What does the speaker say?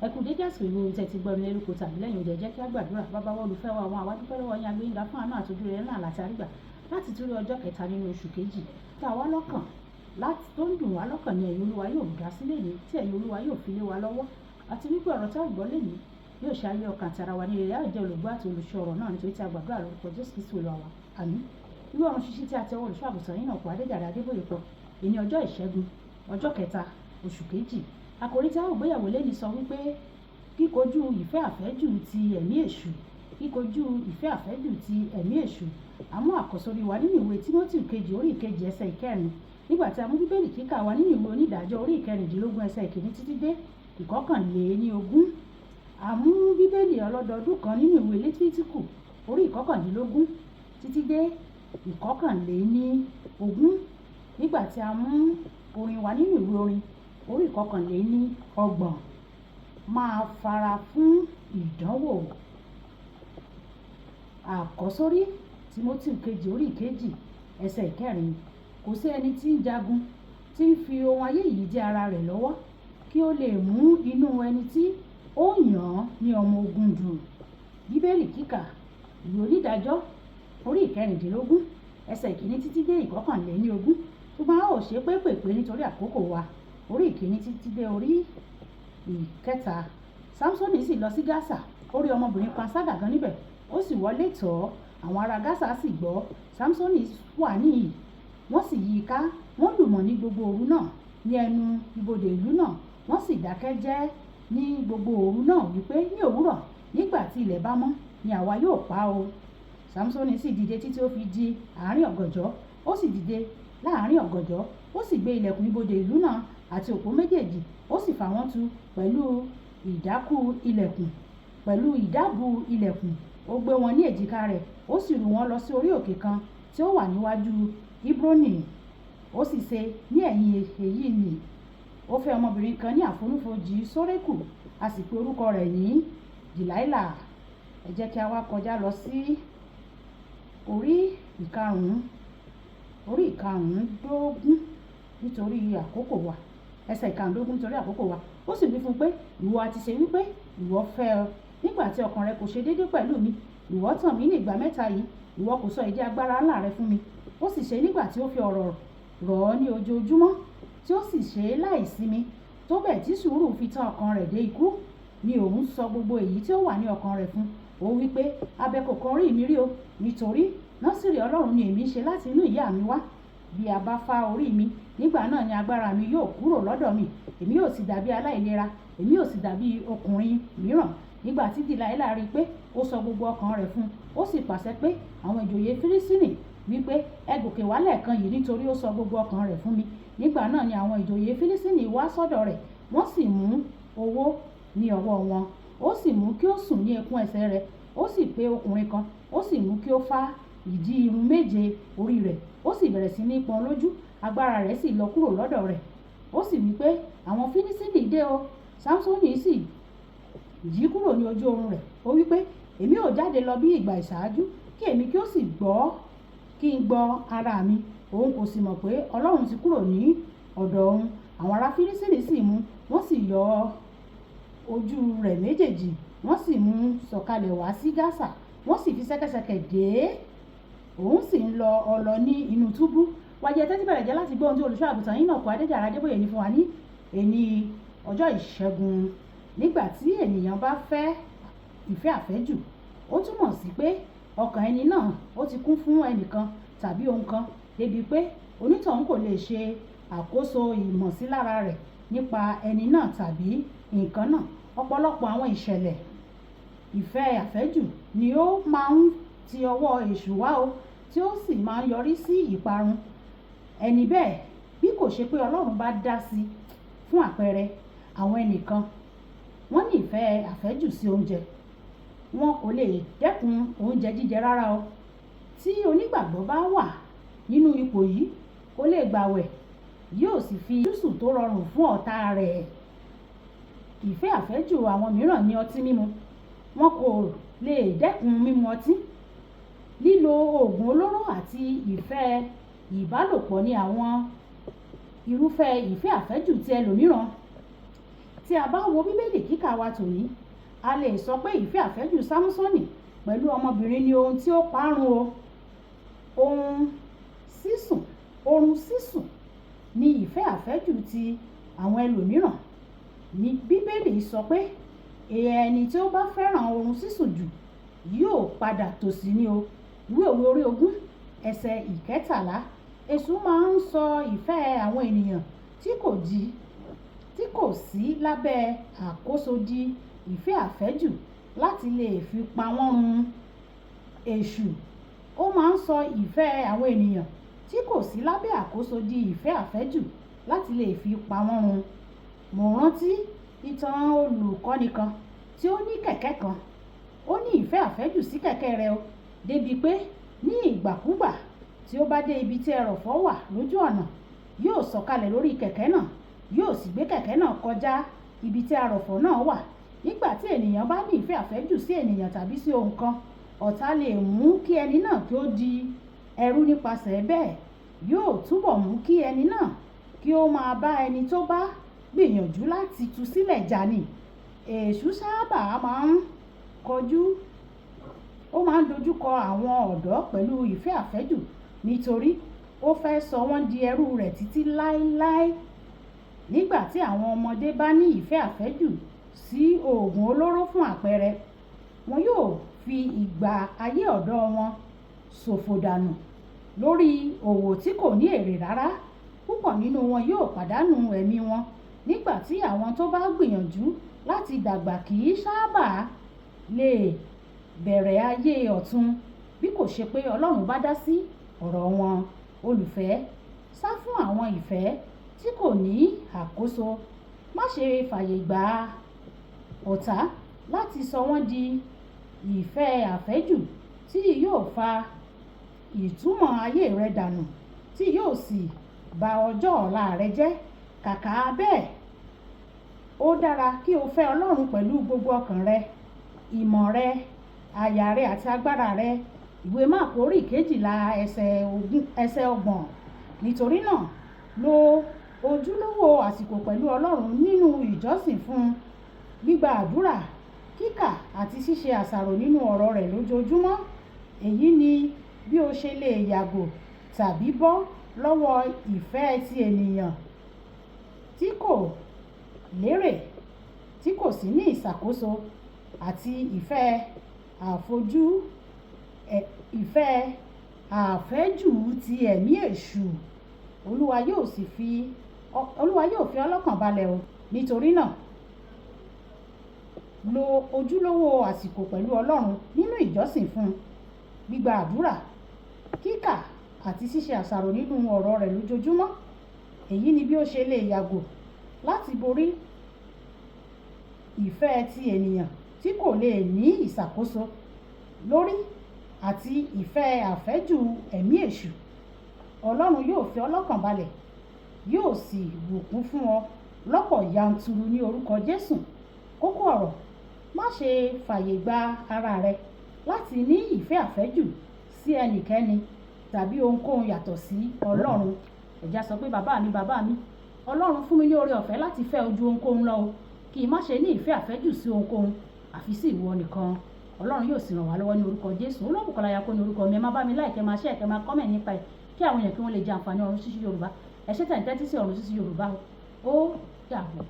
Ẹ kú dédé àsìkò yìí, ohun tí ẹ ti gbọ́ mi lórúkọ tàbí lẹ́yìn oúnjẹ. Jẹ́ kí á gbàdúrà. Bàbá wa, olùfẹ́ wa, àwọn àwa dúpẹ́ lọ́wọ́ yín, agbẹ́yìnga fún àánú àti ojú rere ńlá àti àrígbà láti tún rí ọjọ́ kẹta nínú oṣù kejì tá a wá lọ́kàn láti tó ń dùn wá lọ́kàn ní ẹ̀yin Olúwa yóò dá sílẹ̀ ní tí ẹ̀yin Olúwa yóò fi lé wa lọ́wọ́, àti wípé ọ̀rọ̀ tí a gbọ́ lẹ́yìn yóò ṣe ayé ọkàn àti ara wa ní rere. A ó jẹ́ olùgbọ́ àti olùṣọ́ ọ̀rọ̀ náà, nítorí tí a gbàdúrà lórúkọ Jésù Kristi Olúwa wa, àmín. Ìwé ọ̀run ṣíṣí tí a tẹwọ́ olùṣọ́ àgùntàn yìí náà kó Adéjàre Adébóyè pọ̀ ìní ọjọ́ Ìṣẹ́gun, ọjọ́ kẹta, oṣù kejì. Àkòrí tí a ó gbéyàwó lẹ́ni sọ wípé kíkojú ìfẹ́ àfẹ́jù ti ẹ̀mí èṣù, kíkojú ìfẹ́ àfẹ́jù ti ẹ̀mí èṣù. Àmú àkọ́sórí wa nínú ìwé Tímótì kejì, orí ìkejì, ẹsẹ̀ ìkẹrin, nígbà tí a mú Bíbélì kíkà wa nínú ìwé Onídàájọ́, orí ìkẹrìndínlógún, ẹsẹ̀ ìkíní títí dé 21. A mú Bíbélì ọlọ́dọọdún kan nínú ìwé Léfítíkù, orí 19 títí dé 21, nígbà tí a mú orin wa nínú ìwé orin, orí 31. Máa fara fún ìdánwò. Àkọ́sórí: Tímótì kejì, orí ìkejì, ẹsẹ̀ ìkẹrin. Kò sí ẹni tí ń jagun tí ń fi ohun ayé yìí dí ara rẹ̀ lọ́wọ́, kí ó lè mú inú ẹni tí ó yàn án ní ọmọ ogun dùn. Bíbélì kíkà: ìwé Onídàájọ́, orí 16, ẹsẹ̀ ìkíní títí dé 21, ṣùgbọ́n a ó ṣe pépèpé nítorí àkókò wa, orí ìkíní títí dé orí ìkẹta. Samsoni sì lọ sí Gásà. Ó rí ọmọbìnrin panṣágà kan níbẹ̀, ó sì wọlé tọ̀ ọ́. Àwọn ará Gásà sì gbọ́, Samsoni wà níhìn. Wọ́n sì yí i ká, wọ́n lùmọ̀ ní gbogbo òru náà ní ẹnu ibodè ìlú náà. Wọ́n sì dákẹ́ jẹ́ ní gbogbo òru náà wípé, "Ní òwúrọ̀, nígbà tí ilẹ̀ bá mọ́, ni àwa yóò pa ó." Samsoni sì dìde títí ó fi di àárín ọ̀gànjọ́. Ó sì dìde láàrin ọ̀gànjọ́, ó sì gbé ilẹ̀kùn ibodè ìlú náà àti òpó méjèèjì, ó sì fà wọ́n tu pẹ̀lú ìdákù ilẹ̀kùn, pẹ̀lú ìdábùú ilẹ̀kùn. Ó gbé wọn ní èjìká rẹ̀, ó sì rù wọ́n lọ sí orí òkè kan tí ó wà níwájú Hebroni. Ó sì ṣe ní ẹ̀yìn èyí nì, ó fẹ́ ọmọbìnrin kan ní àfonífojì Sórékù, a sì pe orúkọ rẹ̀ ní Dìláìlà. Ẹ jẹ́ kí a wá kọjá lọ sí orí ìkarùn-ún, orí ìkarùndógún nítorí àkókò wa, ẹsẹ̀ ìkarùndógún nítorí àkókò wa. Ó sì wí fún un pé, "Ìwọ a ti ṣe wípé ìwọ fẹ́ ọ, nígbà tí ọkàn rẹ kò ṣe déédé pẹ̀lú mi? Ìwọ tàn mí ní ìgbà mẹ́ta yìí, ìwọ kò sọ ìdí agbára ńlá rẹ fún mi." Ó sì ṣe nígbà tí ó fi ọ̀rọ̀ rọ̀ ọ́ ní ojoojúmọ́, tí ó sì ṣe é láìsinmi, tó bẹ́ẹ̀ tí sùúrù fi tán ọkàn rẹ̀ dé ikú, ni òun sọ gbogbo èyí tí ó wà ní ọkàn rẹ̀ fún. Ó wí pé, "Abẹ kò kan orí mi rí o, nítorí Násíríì Ọlọ́run ni èmi ń ṣe láti inú ìyá mi wá. Bí a bá fá orí mi, nígbà náà ni agbára mi yóò kúrò lọ́dọ̀ mi, èmi yóò sì dàbí aláìlera, èmi yóò sì dàbí ọkùnrin mìíràn." Nígbà tí Dìláìlà rí i pé ó sọ gbogbo ọkàn rẹ̀ fún un, ó sì pàṣẹ pé àwọn ìjòyè Fílístínì wípé, "Ẹ gòkè wá lẹ́ẹ̀kan yìí, nítorí ó sọ gbogbo ọkàn rẹ̀ fún mi." Nígbà náà ni àwọn ìjòyè Fílístínì wá sọ́dọ̀ rẹ̀, wọ́n sì mú owó ní ọwọ́ wọn. Ó sì mú kí ó sùn ní eékún ẹsẹ̀ rẹ̀. Ó sì pe ọkùnrin kan, ó sì mú kí ó fá ìdí irun méje orí rẹ̀. Ó sì bẹ̀rẹ̀ sí ní pọ́n lójú, agbára rẹ̀ sì lọ kúrò lọ́dọ̀ rẹ̀. Ó sì wí pé, "Àwọn Fílístínì dé o." Samsoni sì jí kúrò ní ojú oorun rẹ̀. Ó wí pé, "Èmi ó jáde lọ bí ìgbà ìṣáájú, kí èmi kí ó sì gbọ́ kí n gbọ́ ara mi." Òun kò sì mọ̀ pé Ọlọ́run ti kúrò ní ọ̀dọ̀ òun. Àwọn ará Fílístínì sì mú, wọ́n sì yọ ojú rẹ̀ méjèèjì, wọ́n sì mú sọ̀kalẹ̀ wá sí Gásà, wọ́n sì fi ṣẹ̀kẹ̀ṣẹ̀kẹ̀ dè é. Òun sì ń lọ ọlọ ní inú túbú. Wájú, ẹ tẹ́tí bẹ̀rẹ̀ jẹ́ láti gbọ́ ohun tí olùṣọ́ àgùntàn yín náà kó Adéjàre Adébóyè ní fún wa ní èní ọjọ́ Ìṣẹ́gun. Nígbà tí ènìyàn bá fẹ́ ìfẹ́ àfẹ́jù, ó túmọ̀ sí pé ọkàn ẹni náà ó ti kún fún ẹnìkan tàbí ohun kan débi pé onítọ̀hún kò lè ṣe àkóso ìmọ̀sílára rẹ̀ nípa ẹni náà tàbí nǹkan náà. Ọ̀pọ̀lọpọ̀ àwọn ìṣẹ̀lẹ̀ ìfẹ́ àfẹ́jù ni ó máa ń ti ọwọ́ èṣù wá o, tí ó sì máa ń yọrí sí ìparun ẹni bẹ́ẹ̀ bí kò ṣe pé Ọlọ́run bá dá sí. Fún àpẹẹrẹ, àwọn ẹnìkan, wọ́n ní ìfẹ́ àfẹ́jù sí oúnjẹ. Wọn kò lè dẹ́kun oúnjẹ jíjẹ rárá o. Tí onígbàgbọ́ bá wà nínú ipò yìí, kò lè gbàwẹ̀, yóò sì fi júsù tó rọrùn fún ọ̀tá rẹ̀. Ìfẹ́ àfẹ́jù àwọn mìíràn ní ọtí mímu. Wọn kò lè dẹ́kun mímu ọtí. Lílo oògùn olóró àti ìfẹ́ ìbálòpọ̀ ní àwọn irúfẹ́ ìfẹ́ àfẹ́jù ti ẹlòmíràn. Tí a bá wo Bíbélì kíkà wa tòní, a lè sọ pé ìfẹ́ àfẹ́jù Sámúsọ́nì pẹ̀lú ọmọbìnrin ni ohun tí ó parun o. Oorun sísùn ni ìfẹ́ àfẹ́jù ti àwọn ẹlòmíràn. Ní Bíbélì sọ pé ẹni tí ó bá fẹ́ràn oorun sísùn jù yóò padà tòṣì ni o. Ìwé Òwe orí 20 ẹsẹ̀ 13. Èṣù máa ń sọ ìfẹ́ àwọn ènìyàn tí kò sí lábẹ́ àkóso di ìfẹ́ àfẹ́jù láti lè fi pa wọ́n run. Èṣù ó máa ń sọ ìfẹ́ àwọn ènìyàn tí kò sí lábẹ́ àkóso di ìfẹ́ àfẹ́jù láti lè fi pa wọ́n run. Mo rántí ìtàn olùkọ́ni kan tí ó ní kẹ̀kẹ́ kan. Ó ní ìfẹ́ àfẹ́jù sí kẹ̀kẹ́ rẹ̀ o, débi pé ní ìgbàkúgbà tí ó bá dé ibi tí ẹrọ̀fọ̀ wà lójú ọ̀nà, yóò sọ̀kalẹ̀ lórí kẹ̀kẹ́ náà, yóò sì gbé kẹ̀kẹ́ náà kọjá ibi tí ẹrọ̀fọ̀ náà wà. Nígbà tí ènìyàn bá ní ìfẹ́ àfẹ́jù sí ènìyàn tàbí sí ohun kan, ọ̀tá lè mú kí ẹni náà kí ó di ẹrú nípasẹ̀ bẹ́ẹ̀. Yóò túbọ̀ mú kí ẹni náà kí ó máa bá ẹni tó bá gbìyànjú láti tú sílẹ̀ jà ní. Èṣù sábà máa ń kọjú, ó máa ń dojúkọ àwọn ọ̀dọ́ pẹ̀lú ìfẹ́ àfẹ́jù nítorí ó fẹ́ sọ wọ́n di ẹrú rẹ̀ títí láéláé. Nígbà tí àwọn ọmọdé bá ní ìfẹ́ àfẹ́jù sí òògùn olóró fún àpẹẹrẹ, wọn yóò fi ìgbà ayé ọ̀dọ́ wọn ṣòfò dànù lórí òwò tí kò ní èrè rárá. Púpọ̀ nínú wọn yóò pàdánù ẹ̀mí wọn nígbà tí àwọn tó bá gbìyànjú láti dàgbà kì í sábà lè bẹ̀rẹ̀ ayé ọ̀tun bí kò ṣe pé Ọlọ́run bá dá sí ọ̀rọ̀ wọn. Olùfẹ́, sá fún àwọn ìfẹ́ tí kò ní àkóso. Má ṣe fàyè gbà ọ̀tá láti sọ wọ́n di ìfẹ́ àfẹ́jù tí yóò fa ìtumọ̀ ayé rẹ dànù, tí yóò sì ba ọjọ́ ọ̀la rẹ jẹ́. Kàkà bẹ́ẹ̀, ó dára kí o fẹ́ Ọlọ́run pẹ̀lú gbogbo ọkàn rẹ, ìmọ̀ rẹ, àyà rẹ àti agbára rẹ. Ìwé Máàkù orí 12 ẹsẹ̀ 20, ẹsẹ̀ 30. Nítorí náà, lo ojúlówó àsìkò pẹ̀lú Ọlọ́run nínú ìjọsìn fún gbígba àdúrà, kíkà àti ṣíṣe àṣàrò nínú ọ̀rọ̀ rẹ̀ lójoojúmọ́. Èyí ni bí o ṣe lè yàgò tàbí bọ́ lọ́wọ́ ìfẹ́ ti ènìyàn tí kò lérè, tí kò sì ní ìṣàkóso àti ìfẹ́ àfẹ́jù ti ẹ̀mí èṣù. Olúwa yóò fi ọ́ lọ́kàn balẹ̀ o. Nítorí náà, lo ojúlówó àsìkò pẹ̀lú Ọlọ́run nínú ìjọsìn fún gbígba àdúrà, kíkà àti ṣíṣe àṣàrò nínú ọ̀rọ̀ rẹ̀ lójoojúmọ́. Èyí ni bí ó ṣe lè yàgò láti borí ìfẹ́ ti ènìyàn tí kò lè ní ìṣàkóso lórí àti ìfẹ́ àfẹ́jù ẹ̀mí èṣù. Ọlọ́run yóò fi ọ́ lọ́kàn balẹ̀, yóò sì bùkún fún ọ lọ́pọ̀ yanturu ní orúkọ Jésù. Kókó ọ̀rọ̀: má ṣe fàyè gba ara rẹ láti ní ìfẹ́ àfẹ́jù sí ẹnikẹ́ni tàbí ohunkóhun yàtọ̀ sí Ọlọ́run. Ẹ jẹ́ á sọ pé, "Bàbá mi, bàbá mi, Ọlọ́run, fún mi ní oore ọ̀fẹ́ láti fẹ́ ojú ohunkóhun lọ o, kí n má ṣe ní ìfẹ́ àfẹ́jù sí ohunkóhun àfi sí ìwọ nìkan." Ọlọ́run yóò sì ràn wá lọ́wọ́ ní orúkọ Jésù. Olúbùkọ́lá Yakó ní orúkọ mi. Ẹ má bá mi like, ẹ máa share, ẹ máa comment nípa ẹ̀ kí àwọn èèyàn kí wọ́n lè jẹ àǹfààní Ọ̀run Ṣíṣí Yorùbá. Ẹ ṣé tẹ̀ ń tẹ́tí sí Ọ̀run Ṣíṣí Yorùbá o. Ó dàbọ̀.